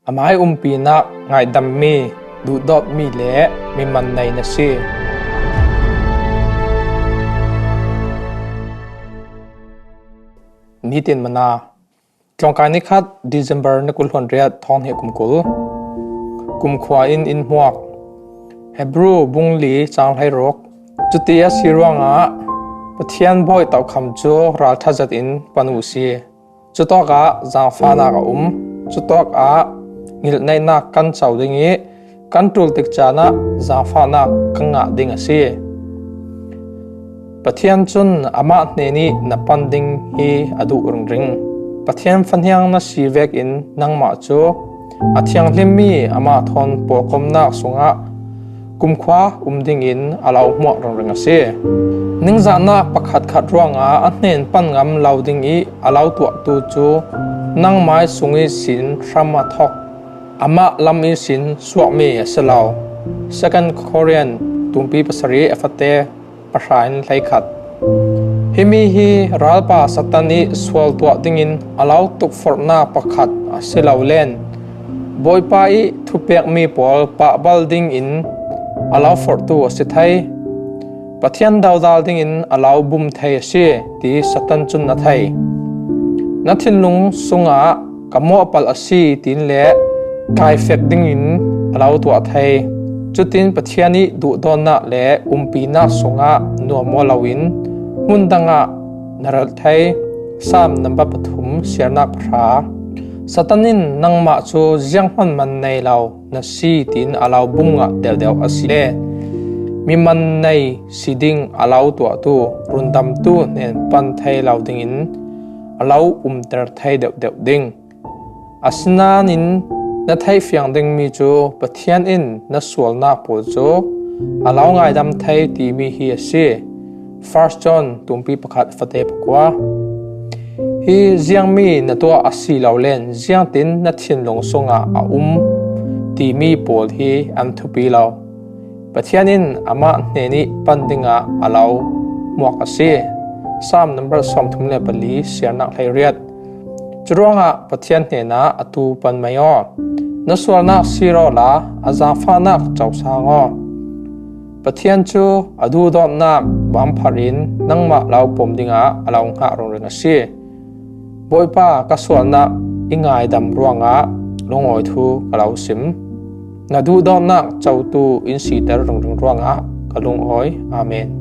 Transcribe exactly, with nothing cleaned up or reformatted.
A mai umpinak ngaihdammi, duhdawtmi le mi man nei na si. Nitin mana, tlawngkai ni khat December ni kul hluan riat thawng hnih kum kul. Kumkhua in in hmuak. Hebru bung li cang hleiruk. Cuti a si ruangah Pathian bawi tokham cu ralṭha zetin pan uh si. Cutawkah zaangfahnak a um. Cutawkah ngilhneihnak kan co ding ih kan ṭul tik caan ah zaangfahnak kan ngah ding a si. Pathian cun amah hnenih na pan ding hi a duh ringring. Pathian fahniang na si vekin nangmah cu a thianghlimmi amah thawn pawlkomnak sungah kumkhua um dingin a lo hmuak ringring a si. Ningzahnak pakhatkhat ruangah a hnen pan ngam lo ding ih a lo tuahtu cu nangmai sung ihsin hram a thok, amah lam ihsin suakmi a si lo. Second Korin tumpi pasarih a fate pahra in hleikhat. Himi hi ralpa Satan ih sual tuah dingin a lo tukforhnak pakhat a si lo len Bawipa ih thupekmi pawl pahbal dingin a lo forhtu a si thei. Pathian dodal dingin a lo bum thei a si, ti Satan cun na thei. Na thinlung sungah ka mawhpalh a si, tiin le kaifek dingin a lo tuah thei. Cutin Pathian ih duhdawtnak le umpinak sungah nuam aw loin hmun dangah na relh thei. Salm nambat pathum, siarnak pahra. Satan in nangmah cu zianghman man nei lo na si, tiin a lo bum ngah deuhdeuh a si le mi man nei si ding a lo tuahtu rundamtu hnen pan thei lo dingin a lo umter thei deuhdeuh ding. Asinain na theihfiang dingmi cu Pathian in na sualnak pawl cu a lo ngaidam thei timi hi a si. First John tumpi pakhat fate pakua. Hi ziangmi na tuah a si lo len ziangtin na thinlung sungah a um timi pawl hi an thupi lo. Pathian in amah hnenih pan dingah a lo hmuak a si. Salm nambat sawmthum le pali, siarnak hleiriat. Curuangah Pathian hnenah atu pan mai aw. Na sualnak sir awla a zaangfahnak cosang aw. Pathian cu a duhdawtnak bamphar in nangmah lo pom dingah a lo hngah ringring a si. Bawipa, ka sualnak i ngaidam ruangah lungawi thu ka lo sim. Na duhdawtnak cotu in siter ringring ruangah ka lungawi. Amen.